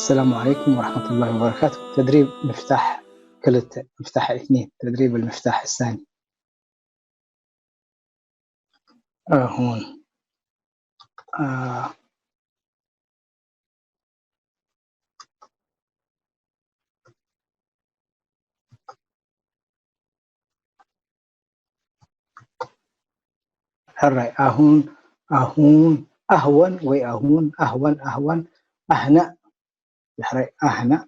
السلام عليكم ورحمة الله وبركاته. تدريب مفتاح كلت، مفتاح اثنين، تدريب المفتاح الثاني. أهون. آه. ሕራይ ኣሁን ኣሁን ኣህወን ወይ ኣሁን ኣህወን ኣህወን ኣህነእ ድሕራይ ኣህነእ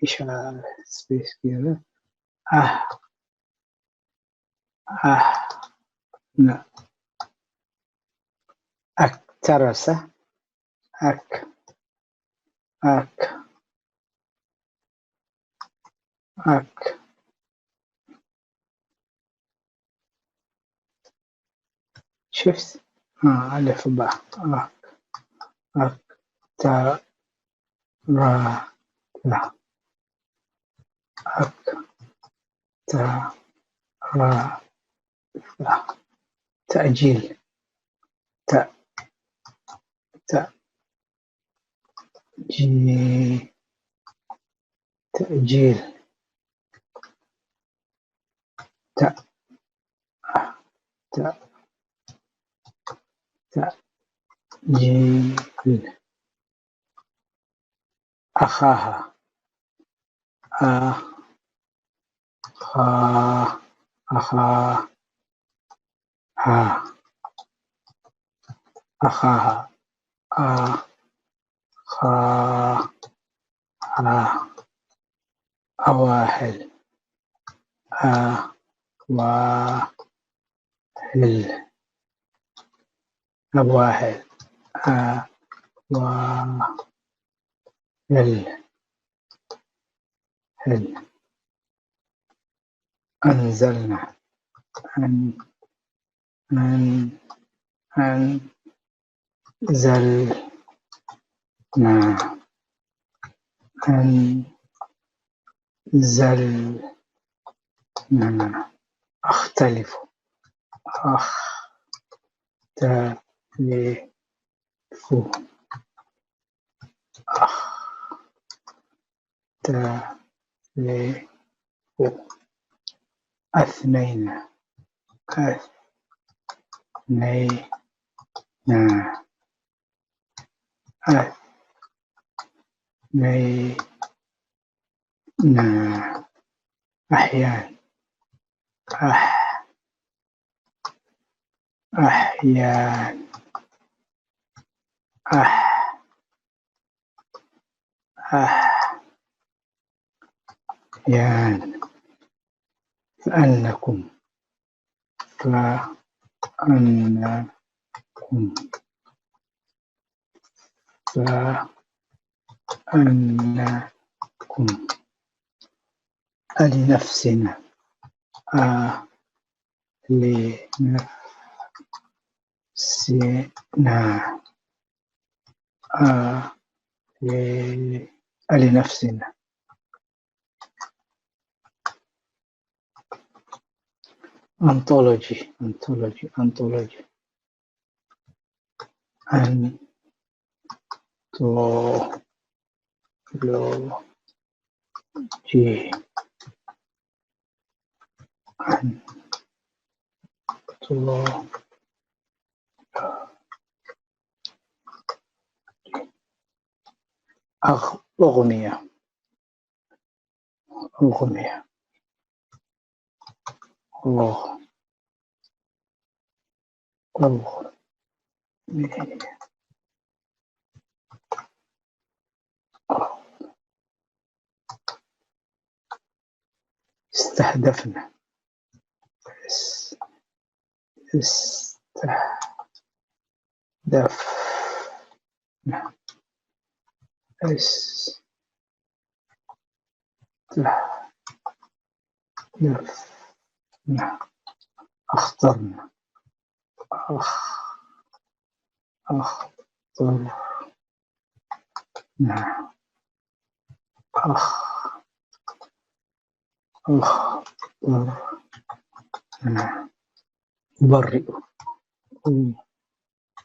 ኢሻ ስፔስ ገይረ ኣህ ኣህ ነ ኣክተረሰ ኣክ ኣክ ኣክ ሽፍት ኣለፍ ባ ኣክ ኣክ ታ ራ ራ ኣክ ታ ራ ራ ተእጂል ተ ተ ጂ ተእጂል ተ ተ ተእጂል ኣኻሃ ኣኻ ኣኻ ሃ ኣኻሃ ኣኻ ሃ ኣዋሕል ኣዋሕል ኣዋሕል ኣዋሕል ሕል ኣንዘልና ኣን ኣን ኣን ዘልና ኣን ዘልና ኣኽተሊፉ ኣኽተሊፉ ኣኽተሊፉ ኣትነይና ኣትነይና ኣትነይና ኣሕያን ኣሕ ኣሕያን ኣሕ ኣሕያን ፈኣነኩም ፈኣነኩም ፈኣነኩም ኣሊነፍሲና ኣሊነፍሲና ኣሊነፍሲና ኣንቶሎጂ ኣንቶሎጂ ኣንቶሎጂ ኣንቶሎጂ ኣንቶሎጂ ኣኽ- ኣቕምያ ኣቕምያ ኣኽ- ኣኽ- استهدفنا استهدفنا استهدفنا أخطرنا أخ أخطرنا أخ أخطرنا برئ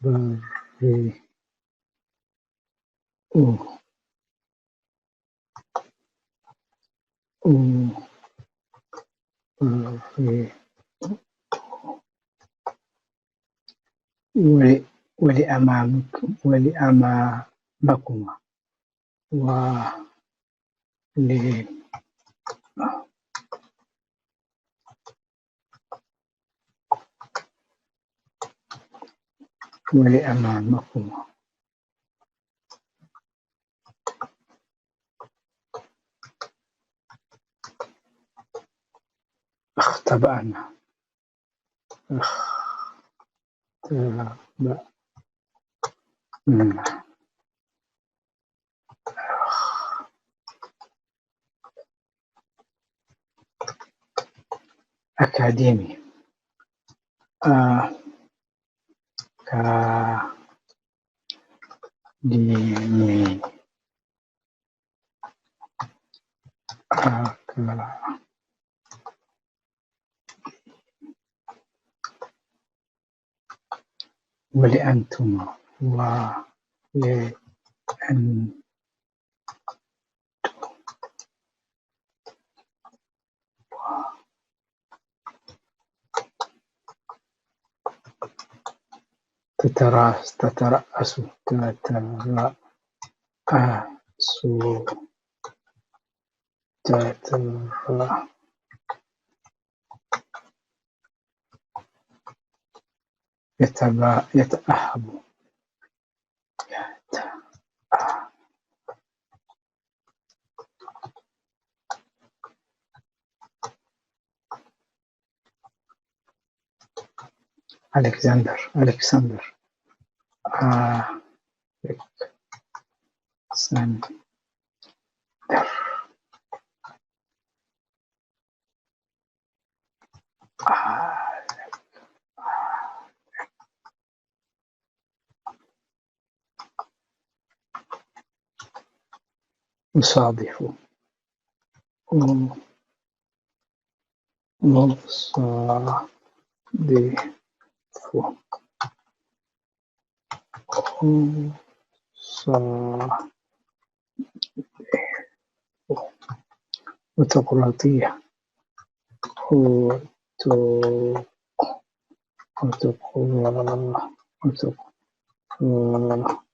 برئ و-، و-، ول-، ولأمامك-، ولأمامكما. و-، ل-، ولأمامكما. اختبأنا. اختبأنا. أكاديمي. آه. أكاديمي. أكا-، ولأنتما. ولأن-، تتراس-، تترأس، تترأس، تترأ-، يتبا-، يتأهب. يتأهب. ألكسندر، ألكسندر. آه. ألكسندر. آه. مصادف. مصادف. صا-، أوتوقراطية. أوتو-، أوتوقرا-، أوتوقراطية.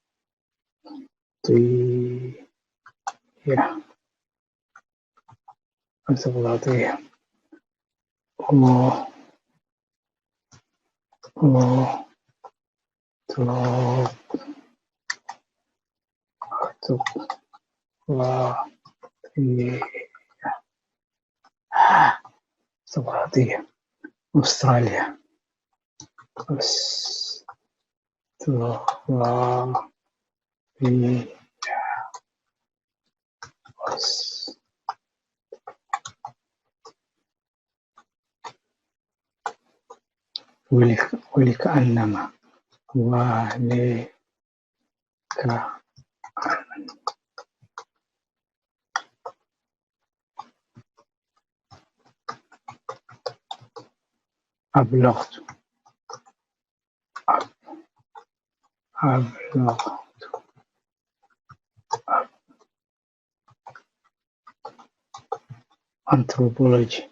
أوتوقراطية. الله. الله. تراب. تراب. استراليا. أستراليا. أستراليا. ولك-، ولكأنما. ولكأن-، أبلغت. أبلغت. أنثروبولوجي.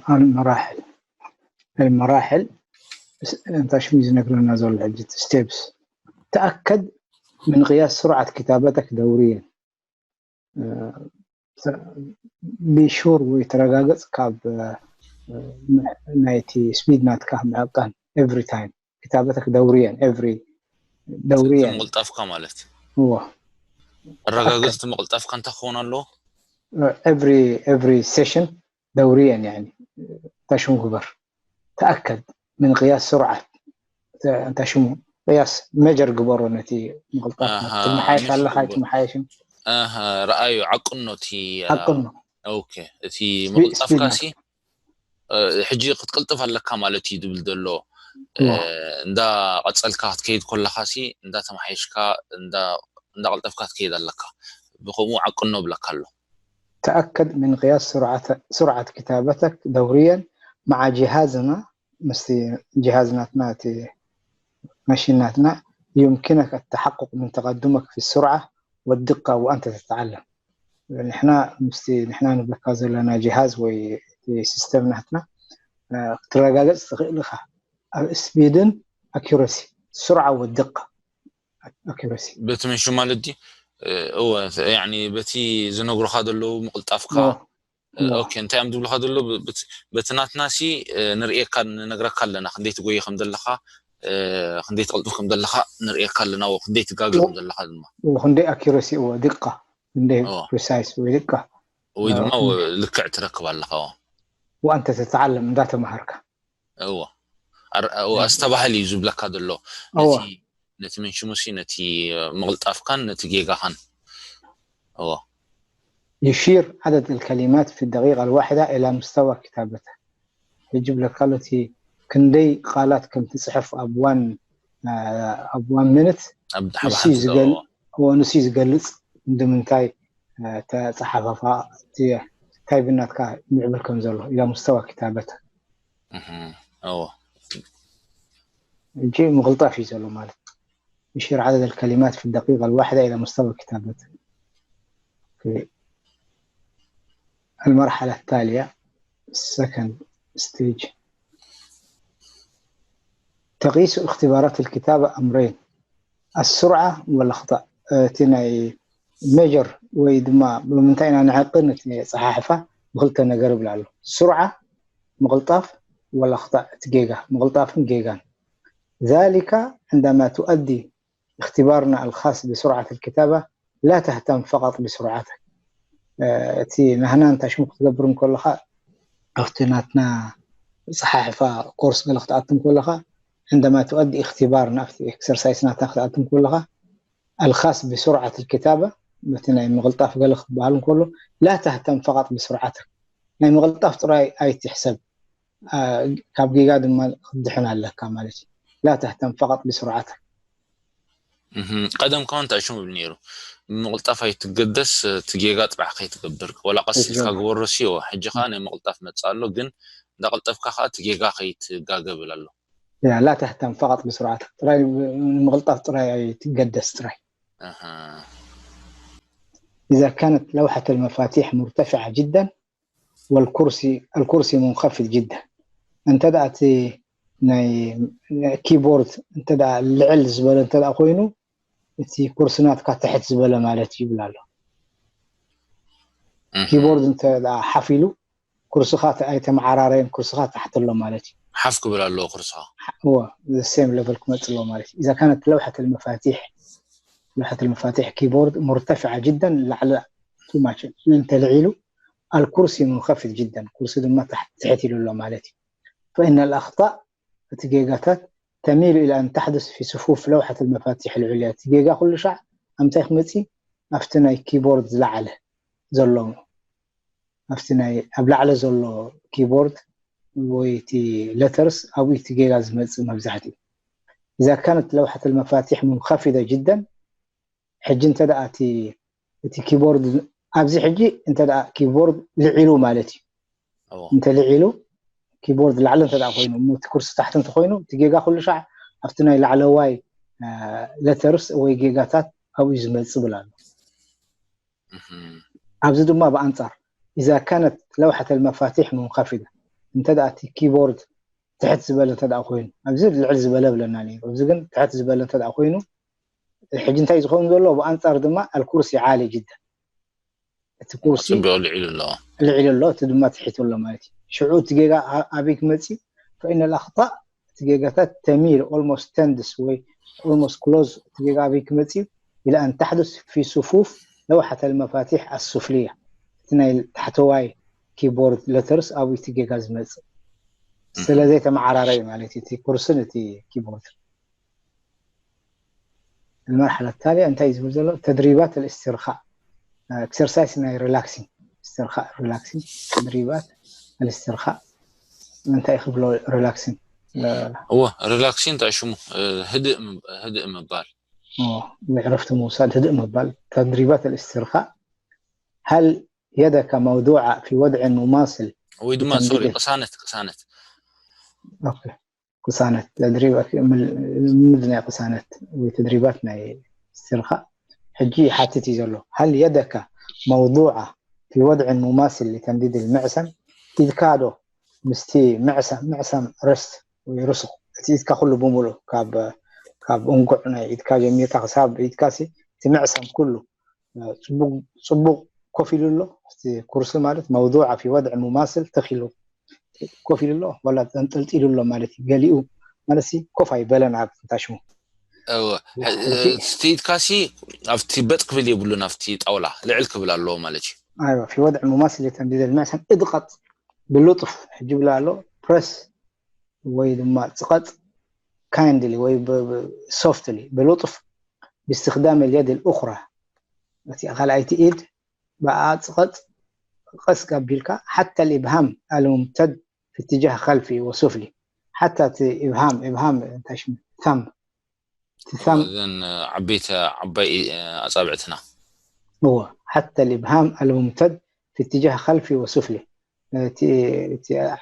عن المراحل، المراحل، س-، እንታይ ሽሙ ዝነግረና ዘሎ ሕጂ፣ ስተብስ። تأكد من قياس سرعة كتابتك دوريا. እ፣ ስ-፣ ቢሹር ወይ ተረጋገጽ ካብ፣ እ፣ ም-፣ ናይቲ ስፒድ ናትካ ምዕቃን every time كتابتك دوريا، every دوريا። ምቕልጣፍካ ማለት። እዎ። ኣረጋገጽ እቲ ምቕልጣፍካ እንታይ ክኸውን ኣለዎ? እ፣ every፣ every session دوريا يعني እንታይ ሽሙ ግበር። تأكد من قياس سرعة እንታይ ሽሙ ቅያስ መጀር ግበሮ ነቲ ምቕልጣፍ ኣሃ፣ ትመሓየሽ ኣለኻ ትመሓየሽን ኣሃ፣ ረኣዩ፣ ዓቅኖ እቲ፣ ኣ፣ ዓቅኖ። ኦኬ፣ እቲ ስፒ-፣ ምቕልጣፍካ ስፒድ ሲ፣ እ፣ ሕጂ ክትቅልጥፍ ኣለካ ማለት እዩ ዝብል ዘሎ። እ፣ እዋ። እንዳ ቀጸልካ ክትከይድ ከለኻ ሲ፣ እንዳ ተማሓየሽካ፣ እንዳ፣ እንዳ ቀልጠፍካ ክትከይድ ኣለካ። ብኸምኡ ዓቅኖ ብለካ ኣሎ። تأكد من قياس سرعة، سرعة كتابتك دوريا مع جهازنا، مستي جهاز ناتنا تي ماشين ناتنا، يمكنك التحقق من تقدمك في السرعة والدقة وأنت تتعلم. نحنا مستي، نحنا نبلغ زلنا جهاز وي سيستم ناتنا، آه، ترى قاعد تستغلها سبيدن أكيورسي، السرعة والدقة أكيورسي. በቲ ምንሹ ማለት ድዩ? እ፣ እወ፣ ያኒ በቲ ዝነግሩኻ ዘለዉ ምቕልጣፍካ። እወ፣ እ፣ እወ። ኦኬ፣ እንታይ እዮም ዝብሉኻ ዘለዉ? ብ-፣ በት-፣ በቲ ናትና ሲ፣ እ፣ ንርእየካ፣ ንነግረካ ኣለና። ክንደይ ትጎይ ከም ዘለኻ፣ እ፣ ክንደይ ትቕልጥፍ ከም ዘለኻ ንርእየካ ኣለና። እወ፣ ክንደይ ትጋገ ከም ዘለኻ ድማ። وخندي أكيورسي ودقة، خندي እወ። بريسايس ودقة. ወይ ድማ እወ። ልክዕ ትረክብ ኣለኻ። እወ። وأنت تتعلم እንዳተማሃርካ። እወ። ኣር-፣ እወ፣ ኣስተባህል እዩ ዝብለካ ዘሎ። እወ። ነቲ፣ ነቲ ምንሽሙሲ፣ ነቲ ምቕልጣፍካን ነቲ ጌጋኻን። እወ። يشير عدد الكلمات في الدقيقة الواحدة إلى مستوى كتابته. يجب لك التي ክንደይ ቃላት ከም ትጽሕፍ ኣብ ዋን፣ ኣብ ዋን ሚኒት ኣብ ሓደ ንሱ ሓንቲ ዝገል-፣ እወ። ንሱ ዝገልጽ እንድምንታይ፣ እ፣ ተጻሓፋፋ፣ እቲ እንታይ ብናትካ ምዕብል ከም ዘሎ إلى مستوى كتابته. እህ፣ እወ። እጂ ምቕልጣፍ እዩ ዘሎ ማለት። يشير عدد الكلمات في الدقيقة الواحدة إلى مستوى كتابته. في المرحلة التالية، second stage، تقيس اختبارات الكتابة أمرين، السرعة والأخطاء. እቲ ናይ ሜጀር ወይ ድማ ብምንታይ ኢና ንዓቅን እቲ ናይ ኣጸሓሕፋ ብክልተ ነገር ይብል ኣሎ። ስርዓ፣ ምቕልጣፍ፣ والأخطاء፣ እቲ ጌጋ፣ ምቕልጣፍን ጌጋን። ذلك عندما تؤدي اختبارنا الخاص بسرعة الكتابة لا تهتم فقط بسرعتك. እ፣ እቲ ናህና እንታይ ሽሙ ክትገብር እንከለኻ፣ ኣብቲ ናትና ጸሓሕፋ ኮርስ ገለ ክትኣትም ከለኻ፣ عندما تؤدي اختبار ናብቲ ኤክሰርሳይስ ናትና ክትኣትም ከለኻ፣ الخاص بسرعة الكتابة በቲ ናይ ምቕልጣፍ ገለ ክበሃል እንከሎ، لا تهتم فقط بسرعتك، ናይ ምቕልጣፍ ጥራይ ኣይትሕሰብ፣ ኣ፣ ካብ ጌጋ ድማ ክትድሕን ኣለካ ማለት እዩ። لا تهتم فقط بسرعتك. እህ፣ ቀደም ከማን እንታይ ሽሙ ይብል ነይሩ? ምቕልጣፍ ኣይትገደስ፣ እቲ ጌጋ ጥራሕ ከይትገብር። ወላ ቀስ ኢልካ ኣይትገብር። ግበሮ ሲዮ። ሕጂ ኸኣ ናይ ምቕልጣፍ መጽእ ኣሎ፣ ግን እንዳቐልጠፍካ ኸኣ እቲ ጌጋ ከይትጋገ ብል ኣሎ። يا لا تهتم فقط بسرعتك، ጥራይ ምቕልጣፍ ጥራይ ኣይትገደስ ጥራይ። ኣሃ። إذا كانت لوحة المفاتيح مرتفعة جدا والكرسي، الكرسي منخفض جدا، እንተ ደኣ እቲ ናይ ኪቦርድ እንተ ደኣ ልዕል ዝበለ እንተ ደኣ ኮይኑ፣ እቲ ኩርሲ ናትካ ትሕት ዝበለ ማለት እዩ ይብል ኣሎ። እህ። ኪቦርድ እንተ ደኣ ሓፍ ኢሉ፣ ኩርስኻ ተ-፣ ኣይተመዓራረየን፣ ኩርስኻ ታሕቲ ኣሎ ማለት እዩ። ሓፍ ክብል ኣለዎ ኩርስኻ። እወ፣ the same level ክመጽእ ኣለዎ ማለት እዩ። إذا كانت لوحة المفاتيح، لوحة المفاتيح كيبورد مرتفعة جدا، ላዕሊ too much እንተልዒሉ፣ الكرسي منخفض جدا، ኩርሲ ድማ ታሕቲ ትሕት ኢሉ ኣሎ ማለት እዩ። فإن الأخطاء፣ እቲ ጌጋታት፣ تميل إلى أن تحدث في صفوف لوحة المفاتيح العليا። እቲ ጌጋ ኩሉ ሻዕ ኣብ ምንታይ ክመጽእ? ኣብቲ ናይ ኪቦርድ ዝለዓለ ዘሎ፣ ኣብቲ ናይ ኣብ ላዕሊ ዘሎ ኪቦርድ ወይ እቲ ሌተርስ ኣብኡ እቲ ጌጋ ዝመጽእ መብዛሕትኡ። إذا كانت لوحة المفاتيح منخفضة جدا، ሕጂ እንተ ደኣ እቲ፣ እቲ ኪቦርድ ኣብዚ ሕጂ እንተ ደኣ ኪቦርድ ልዒሉ ማለት እዩ። እዎ። እንተ ልዒሉ ኪቦርድ ላዕሊ እንተ ደኣ ኮይኑ፣ እሞ እቲ ኩርሲ ታሕቲ እንተ ኮይኑ፣ እቲ ጌጋ ኩሉ ሻዕ ኣብቲ ናይ ላዕለዋይ፣ አ፣ ሌተርስ ወይ ጌጋታት ኣብኡ እዩ ዝመጽእ ብል ኣሎ። እህም። ኣብዚ ድማ ብኣንጻር إذا كانت لوحة المفاتيح منخفضة، እንተ ደኣ እቲ ኪቦርድ ትሕት ዝበለ እንተ ደኣ ኮይኑ፣ ኣብዚ ልዕል ዝበለ ብለና ነይሩ፣ ኣብዚ ግን ትሕት ዝበለ እንተ ደኣ ኮይኑ፣ ሕጂ እንታይ ዝኸውን ዘሎ? ብኣንጻር ድማ الكرسي عالي جدا፣ እቲ ኩርሲ ጽቡቕ ልዒሉ ኣሎ። ልዕል ኣሎ፣ እቲ ድማ ትሒት ኣሎ ማለት እዩ። ሽዑ እቲ ጌጋ ኣ-፣ ኣበይ ክመጽእ? فإن الأخطاء፣ እቲ ጌጋታት تميل، almost tends ወይ almost close፣ እቲ ጌጋ ኣበይ ክመጽእ? إلى أن تحدث في صفوف لوحة المفاتيح السفلية، እቲ ናይ ታሕተዋይ ኪቦርድ ሌተርስ ኣብኡ እቲ ጌጋ ዝመጽእ። ስለ ዘይተመዓራረዩ ማለት እዩ፣ እቲ ኩርስን እቲ ኪቦርድ። المرحلة التالية እንታይ እዩ ዝብል ዘሎ? تدريبات الاسترخاء. exercise ናይ relaxing استرخاء relaxing تدريبات الاسترخاء እንታይ ክብሎ relaxing እወ relaxing እንታይ ሽሙ ህድእ ምብ- ህድእ ምባል የዕረፍቲ ምውሳድ ህድእ ምባል تدريبات الاسترخاء هل يدك موضوعة في وضع مماثل ወይ ድማ ሶሪ ቅሳነት ቅሳነት ቅሳነት ተድሪባት ልምምድ ናይ ቅሳነት ወይ ተድሪባት ናይ استرخاء ሕጂ ይሓትት እዩ ዘሎ هل يدك موضوعة في وضع مماثل لتمديد المعصم ኢድካ ዶ ምስቲ ምዕሰም ምዕሰም rest ወይ ርሱቕ እቲ ኢድካ ኩሉ ብምሉእ ካብ ካብ እንጉዕ ናይ ኢድካ ጀሚርካ ክሳብ ኢድካ እቲ ምዕሰም ኩሉ ፅቡቕ ኮፍ ኢሉ ኣሎ እቲ ኩርሲ ማለት موضوعة في وضع مماثل ተኺሉ ኮፍ ኢሉ ኣሎ ዋላ ተንጠልጢሉ ኣሎ ማለት እዩ ገሊኡ ማለት ኮፍ ኣይበለን ኣብ ታሽሙ እቲ ኢድካሲ ኣብቲ በጥ ክብል የብሉን ኣብቲ ጣውላ ልዕል ክብል ኣለዎ ማለት እዩ في وضع مماثل لتمديد المعصم اضغط ብልጡፍ ሕጂ ብላ ኣሎ press ወይ ድማ ፅቐጥ kindly ወይ softly ብልጡፍ باستخدام اليد الأخرى እቲ ካልኣይቲ ኢድ ብኣ ፅቐጥ ቀስ ጋቢልካ حتى الإبهام الممتد في اتجاه خلفي وسفلي حتى እቲ إبهام إبهام እንታይ ሽሙ thumb እቲ thumb እዘን ዓበይቲ ዓባይ ኣፃብዕትና እዎ حتى الإبهام الممتد في اتجاه خلفي وسفلي እቲ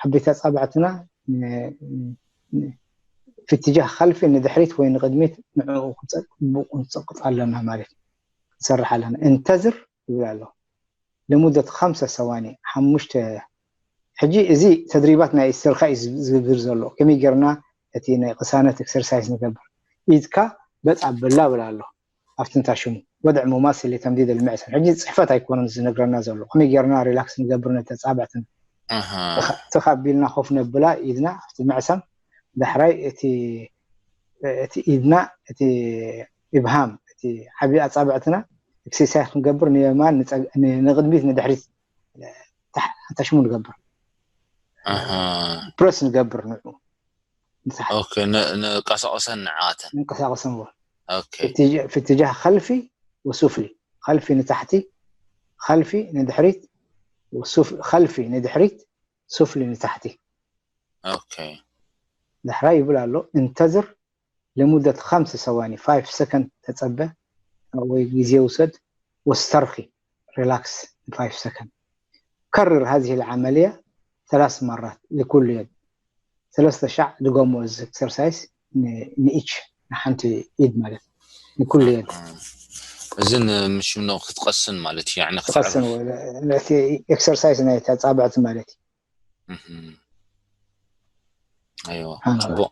ዓበይቲ ኣፃብዕትና في اتجاه خلفي ንድሕሪት ወይ ንቕድሚት ንዕኡ ክንፀብቕ ኣለና ማለት ክንሰርሕ ኣለና انتظر ይብል ኣሎ لمدة خمسة ثواني ሓሙሽተ ሕጂ እዚ ተድሪባት ናይ استرخاء እዩ ዝግብር ዘሎ ከመይ ጌርና እቲ ናይ ቅሳነት exercise ንገብር ኢድካ በጥ ኣብላ ብላ ኣሎ ኣብቲ እንታይ ሽሙ وضع مماثل لتمديد المعصم ሕጂ ፅሕፈት ኣይኮነን ዝነግረና ዘሎ ከመይ ጌርና relax ንገብር ነቲ ኣፃብዕትና ተኻቢልና ኮፍ ነብላ ኢድና ኣብቲ መዕሰም ዳሕራይ እቲ እቲ ኢድና እቲ إبهام እቲ ዓብዪ ኣፃብዕትና exercise ክንገብር ንየማን ንቕድሚት ንድሕሪት ታሽሙ ንገብር press ንገብር ንዑ ንቀሳቀሰን ንዓተን ንቀሳቀሰን في اتجاه خلفي وسفلي خلفي ንታሕቲ خلفي ንድሕሪት خلفي ንድሕሪት سفلي ንታሕቲ اوكي ዳሕራይ ይብል ኣሎ انتظر لمدة خمس ثواني five second ተጸበ ወይ ግዜ ውሰድ واسترخي relax five second كرر هذه العملية ثلاث مرات لكل يد ሰለስተ ሻዕ ድገሞ እዚ exercise ንኢች ንሓንቲ ኢድ ማለት ንኩሉ የድ እዚ ምሽምኖ ክትቀስን ማለት እዩ ክትቀስን exercise ናይ ተጻብዕቲ ማለት እዩ ኣይዋ ጽቡቅ